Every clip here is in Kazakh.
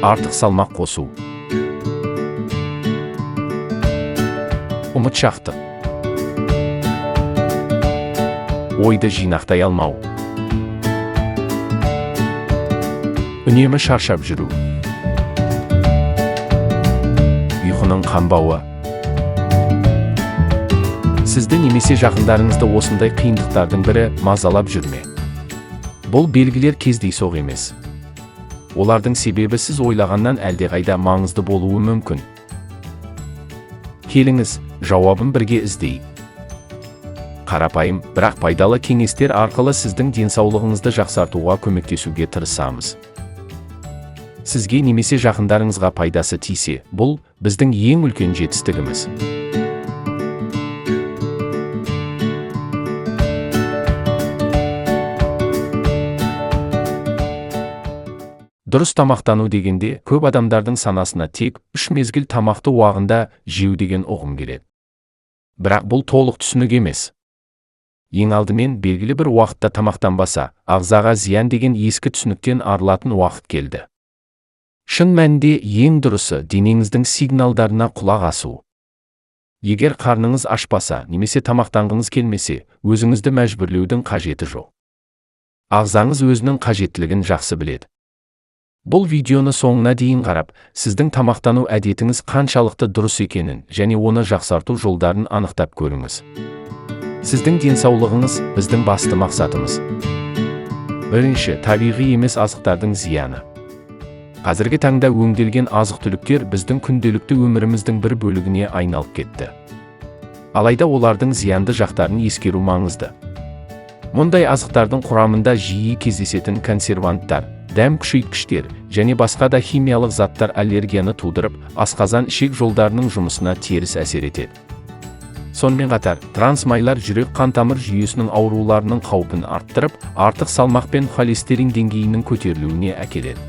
Артық салмақ қосу. Ұмытшақтық. Ойды жинақтай алмау. Үнемі шаршап жүру. Ұйқының қанбауы. Сізді немесе жақындарыңызды осындай қиындықтардың бірі мазалап жүр ме? Бұл белгілер кездейсоқ емес. Олардың себебі сіз ойлағаннан әлдеқайда маңызды болуы мүмкін. Келіңіз, жауабын бірге іздейік. Қарапайым, бірақ пайдалы кеңестер арқылы сіздің денсаулығыңызды жақсартуға көмектесуге тырысамыз. Сізге немесе жақындарыңызға пайдасы тисе, бұл біздің ең үлкен жетістігіміз. Дұрыс тамақтану дегенде көп адамдардың санасына тек 3 мезгіл тамақты уағында жеу деген ұғым келеді. Бірақ бұл толық түсінік емес. Ең алдымен белгілі бір уақытта тамақтанбаса, ағзаға зиян деген ескі түсініктен арылатын уақыт келді. Шын мәнінде ең дұрысы денеңіздің сигналдарына құлақ асу. Егер қарныңыз ашпаса немесе тамақтанғыңыз келмесе, өзіңізді мәжбүрлеудің қажеті жоқ. Ағзаңыз өзінің қажеттілігін жақсы біледі. Бұл видеоны соңына дейін қарап, сіздің тамақтану әдетіңіз қаншалықты дұрыс екенін және оны жақсарту жолдарын анықтап көріңіз. Сіздің денсаулығыңыз біздің басты мақсатымыз. Бірінші, табиғи емес азықтардың зияны. Қазіргі таңда өңделген азық-түліктер біздің күнделікті өміріміздің бір бөлігіне айналып кетті. Алайда олардың зиянды жақтарын ескеру маңызды. Мұндай азықтардың құрамында жиі кездесетін консерванттар, дәм күшейткіштер және басқа да химиялық заттар аллергияны тудырып, асқазан ішек жолдарының жұмысына теріс әсер етеді. Сонымен қатар, трансмайлар жүрек қан-тамыр жүйесінің ауруларының қаупін арттырып, артық салмақ пен холестерин деңгейінің көтерілуіне әкеледі.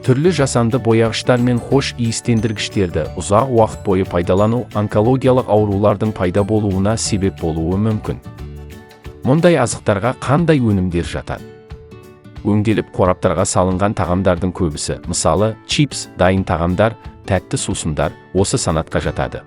Түрлі жасанды бояғыштар мен хош иістендіргіштерді ұзақ уақыт бойы пайдалану онкологиялық аурулардың пайда болуына себеп болуы мүмкін. Мұндай азықтарға қандай өнімдер жатады? Өңделіп қораптарға салынған тағамдардың көбісі, мысалы, чипс, дайын тағамдар, тәтті сусындар осы санатқа жатады.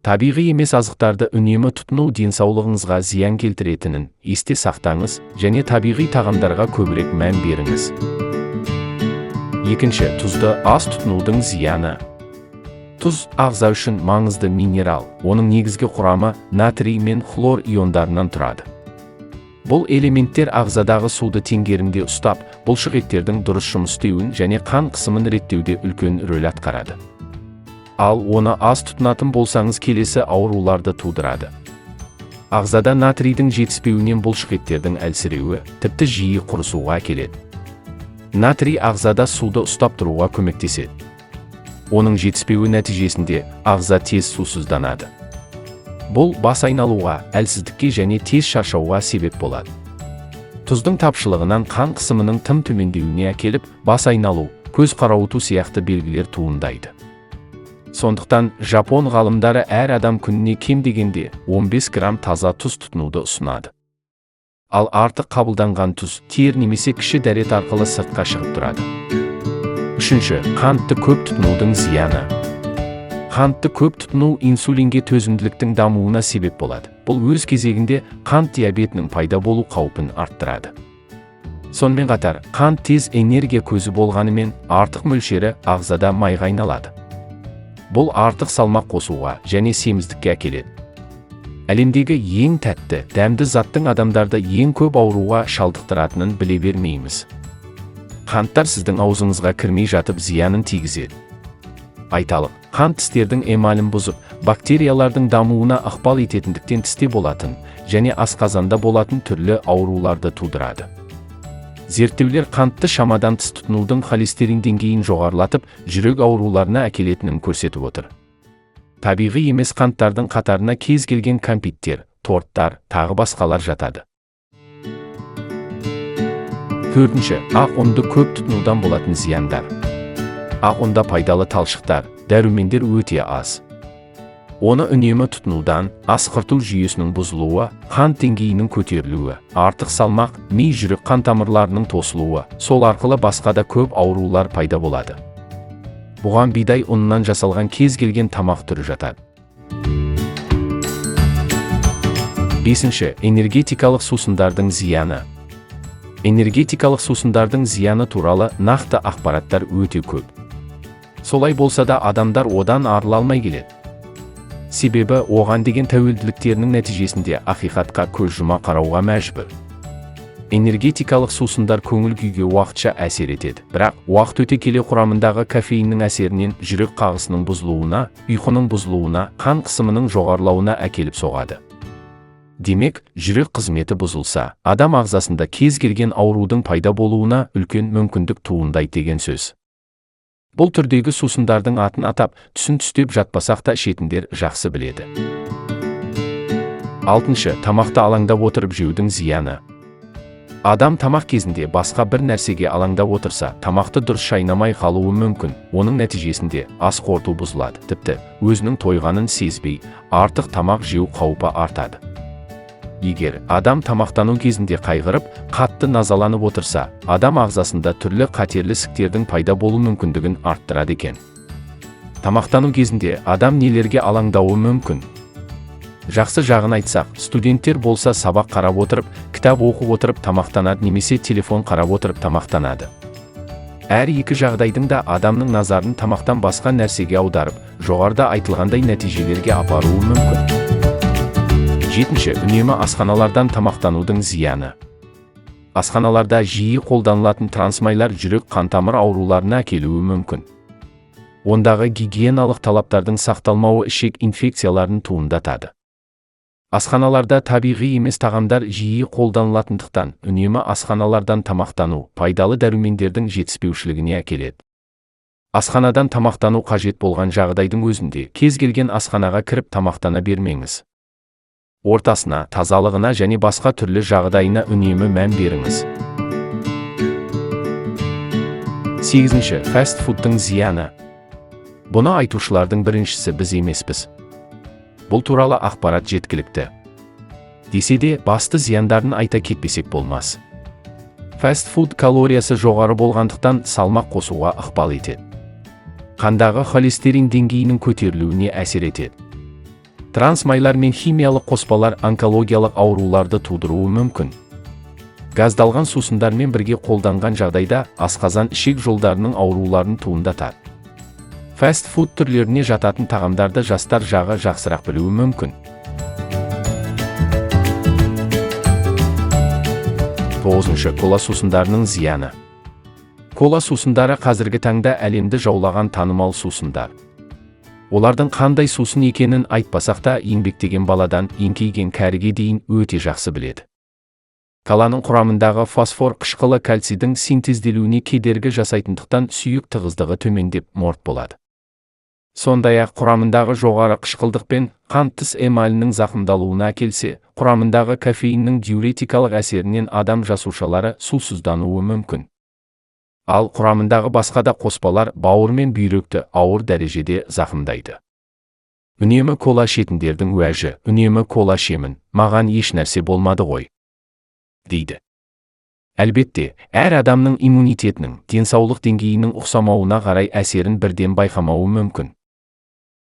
Табиғи емес азықтарды үнемі тұтыну денсаулығыңызға зиян келтіретінін есте сақтаңыз және табиғи тағамдарға көбірек мән беріңіз. Екінші, тұзды аз тұтынудың зияны. Тұз ағза үшін маңызды минерал, оның негізгі құрамы натрий мен хлор иондарынан тұрады. Бұл элементтер ағзадағы суды теңгерімде ұстап, бұлшық еттердің дұрыс жұмыс істеуін және қан қысымын реттеуде үлкен рөл атқарады. Ал оны аз тұтынатын болсаңыз келесі ауруларды тудырады. Ағзада натрийдің жетіспеуінен бұлшық еттердің әлсіреуі, тіпті жиі құрысуға әкеледі. Натрий ағзада суды ұстап тұруға көмектеседі. Оның жетіспеуі нәтижесінде ағза тез сусызданады. Бұл бас айналуға, әлсіздікке және тез шаршауға себеп болады. Тұздың тапшылығынан қан қысымының тым төмендеуіне әкеліп, бас айналу, көз қарауыту сияқты белгілер туындайды. Сондықтан жапон ғалымдары әр адам күніне кем дегенде 15 грамм таза тұз тұтынуды ұсынады. Ал артық қабылданған тұз тер немесе кіші дәрет арқылы сыртқа шығып тұрады. Үшінші, қантты көп тұтынудың зияны. Қантты көп тұтыну инсулинге төзімділіктің дамуына себеп болады. Бұл өз кезегінде қант диабетінің пайда болу қаупін арттырады. Сонымен қатар, қант тез энергия көзі болғанымен артық мөлшері ағзада майға айналады. Бұл артық салмақ қосуға және семіздікке әкеледі. Әлемдегі ең тәтті, дәмді заттың адамдарды ең көп ауруға шалдықтыратынын біле бермейміз. Қанттар сіздің аузыңызға кірмей жатып зиянын тигізеді. Айталық, қант тістердің эмалін бұзып, бактериялардың дамуына ықпал ететіндіктен тісте болатын және асқазанда болатын түрлі ауруларды тудырады. Зерттеулер қантты шамадан тыс тұтынудың холестерин деңгейін жоғарылатып, жүрек ауруларына әкелетінін көрсетіп отыр. Табиғи емес қанттардың қатарына кез келген кәмпиттер, торттар, тағы басқалар жатады. Төртінші, ақ ұнды көп тұтынудан болатын зияндар. Ақ ұнда пайдалы талшықтар, дәрумендер өте аз. Оны үнемі тұтынудан ас қорыту жүйесінің бұзылуы, қант деңгейінің көтерілуі, артық салмақ, ми жүрек қан тамырларының тосылуы, сол арқылы басқа да көп аурулар пайда болады. Бұған бидай ұнынан жасалған кез келген тамақ түрі жатады. Бесінші, энергетикалық сусындардың зияны. Энергетикалық сусындардың зияны туралы нақты ақпараттар өте көп. Солай болса да адамдар одан арыла алмай келеді. Себебі оған деген тәуелділіктерінің нәтижесінде ақиқатқа көз жұма қарауға мәжбүр. Энергетикалық сусындар көңіл күйге уақытша әсер етеді. Бірақ уақыт өте келе құрамындағы кофеиннің әсерінен жүрек қағысының бұзылуына, ұйқының бұзылуына, қан қысымының жоғарылауына әкеліп соғады. Демек, жүрек қызметі бұзылса, адам ағзасында кез келген аурудың пайда болуына үлкен мүмкіндік туындайды деген сөз. Бұл түрдегі сусындардың атын атап, түсін түстеп жатпасақ та ішетіндер жақсы біледі. Алтыншы, тамақты алаңдап отырып жеудің зияны. Адам тамақ кезінде басқа бір нәрсеге алаңдап отырса, тамақты дұрыс шайнамай қалуы мүмкін. Оның нәтижесінде ас қорыту бұзылады. Тіпті өзінің тойғанын сезбей, артық тамақ жеу қаупі артады. Егер адам тамақтану кезінде қайғырып, қатты назаланып отырса, адам ағзасында түрлі қатерлі ісіктердің пайда болу мүмкіндігін арттырады екен. Тамақтану кезінде адам нелерге алаңдауы мүмкін? Жақсы жағын айтсақ, студенттер болса сабақ қарап отырып, кітап оқып отырып тамақтанады немесе телефон қарап отырып тамақтанады. Әр екі жағдайдың да адамның назарын тамақтан басқа нәрсеге аударып, жоғарыда айтылғандай нәтижелерге апаруы мүмкін. Жетінші, үнемі асханалардан тамақтанудың зияны. Асханаларда жиі қолданылатын трансмайлар жүрек қантамыр ауруларына әкелуі мүмкін. Ондағы гигиеналық талаптардың сақталмауы ішек инфекцияларын туындатады. Асханаларда табиғи емес тағамдар жиі қолданылатындықтан, үнемі асханалардан тамақтану пайдалы дәрумендердің жетіспеушілігіне әкеледі. Асханадан тамақтану қажет болған жағдайдың өзінде кез келген асханаға кіріп тамақтана бермеңіз. Ортасына, тазалығына және басқа түрлі жағдайына үнемі мән беріңіз. Сегізінші, фастфудтың зияны. Бұны айтушылардың біріншісі біз емеспіз. Бұл туралы ақпарат жеткілікті. Десе де, басты зияндарын айта кетпесек болмас. Фастфуд калориясы жоғары болғандықтан салмақ қосуға ықпал етеді. Қандағы холестерин деңгейінің көтерілуіне әсер етеді. Трансмайлар мен химиялық қоспалар онкологиялық ауруларды тудыруы мүмкін. Газдалған сусындармен бірге қолданған жағдайда асқазан ішек жолдарының ауруларын туындатады. Фастфуд түрлеріне жататын тағамдарды жастар жағы жақсырақ білуі мүмкін. Тоғызыншы, кола сусындарының зияны. Кола сусындары қазіргі таңда әлемді жаулаған танымал сусындар. Олардың қандай сусын екенін айтпасақ та, еңбектеген баладан еңкейген кәріге дейін өте жақсы біледі. Коланың құрамындағы фосфор қышқылы кальцийдің синтезделуіне кедергі жасайтындықтан сүйек тығыздығы төмендеп морт болады. Сондай-ақ құрамындағы жоғары қышқылдық пен қант тіс эмалінің зақымдалуына әкелсе, құрамындағы кофеиннің диуретикалық әсерінен адам жасушалары сусыздануы мүмкін. Ал құрамындағы басқа да қоспалар бауыр мен бүйректі ауыр дәрежеде зақымдайды. Үнемі кола ішетіндердің уәжі, үнемі кола ішемін, маған еш нәрсе болмады ғой, дейді. Әлбетте, әр адамның иммунитетінің, денсаулық деңгейінің ұқсамауына қарай әсерін бірден байқамауы мүмкін.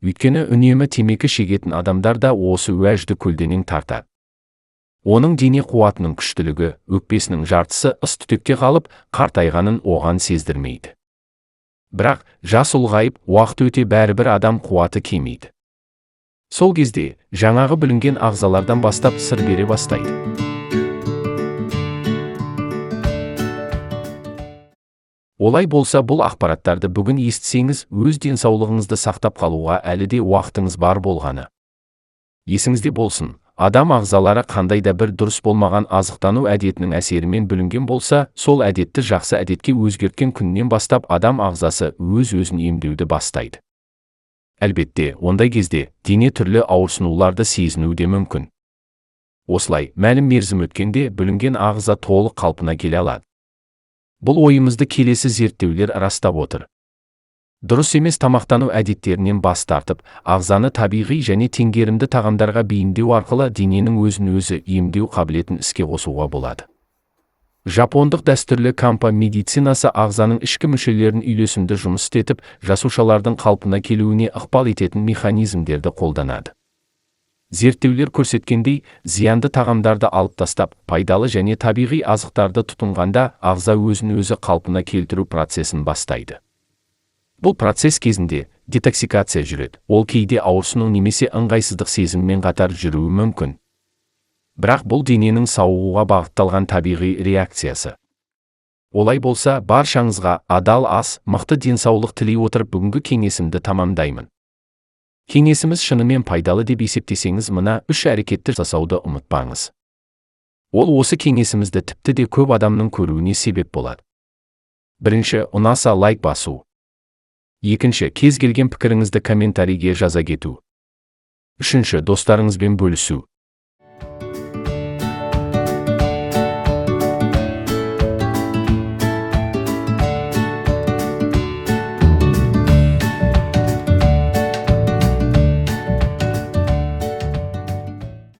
Өйткені үнемі темекі шегетін адамдар да осы уәжді көлденең тартады. Оның дене қуатының күштілігі, өкпесінің жартысы ыс түтекте қалып, қартайғанын оған сездірмейді. Бірақ жас ұлғайып, уақыт өте бәрібір адам қуаты кемиді. Сол кезде жаңағы бүлінген ағзалардан бастап сыр бере бастайды. Олай болса, бұл ақпараттарды бүгін естісеңіз, өз денсаулығыңызды сақтап қалуға әлі де уақытыңыз бар болғаны. Есіңізде болсын, адам ағзалары қандай да бір дұрыс болмаған азықтану әдетінің әсерімен бүлінген болса, сол әдетті жақсы әдетке өзгерткен күннен бастап адам ағзасы өз-өзін емдеуді бастайды. Әлбетте, ондай кезде дене түрлі ауырсынуларды сезінуі де мүмкін. Осылай, мәлім мерзім өткенде бүлінген ағза толық қалпына келе алады. Бұл ойымызды келесі зерттеулер растап отыр. Дұрыс емес тамақтану әдеттерінен бас тартып, ағзаны табиғи және теңгерімді тағамдарға бейімдеу арқылы дененің өзін өзі емдеу қабілетін іске қосуға болады. Жапондық дәстүрлі кампа медицинасы ағзаның ішкі мүшелерін үйлесімді жұмыс істетіп, жасушалардың қалпына келуіне ықпал ететін механизмдерді қолданады. Зерттеулер көрсеткендей, зиянды тағамдарды алып тастап, пайдалы және табиғи азықтарды тұтынғанда, ағза өзін өзі қалпына келтіру процесін бастайды. Бұл процесс кезінде детоксикация жүреді. Ол кейде ауырсыну немесе ыңғайсыздық сезіммен қатар жүруі мүмкін. Бірақ бұл дененің сауығуға бағытталған табиғи реакциясы. Олай болса, баршаңызға адал ас, мықты денсаулық тілей отырып, бүгінгі кеңесімді тамамдаймын. Кеңесіміз шынымен пайдалы деп есептесеңіз, мына үш әрекетті жасауды ұмытпаңыз. Ол осы кеңесімізді тіпті де көп адамның көруіне себеп болады. Бірінші, ұнаса, лайк басу. Екінші, кез келген пікіріңізді комментарийге жаза кету. Үшінші, достарыңызбен бөлісу.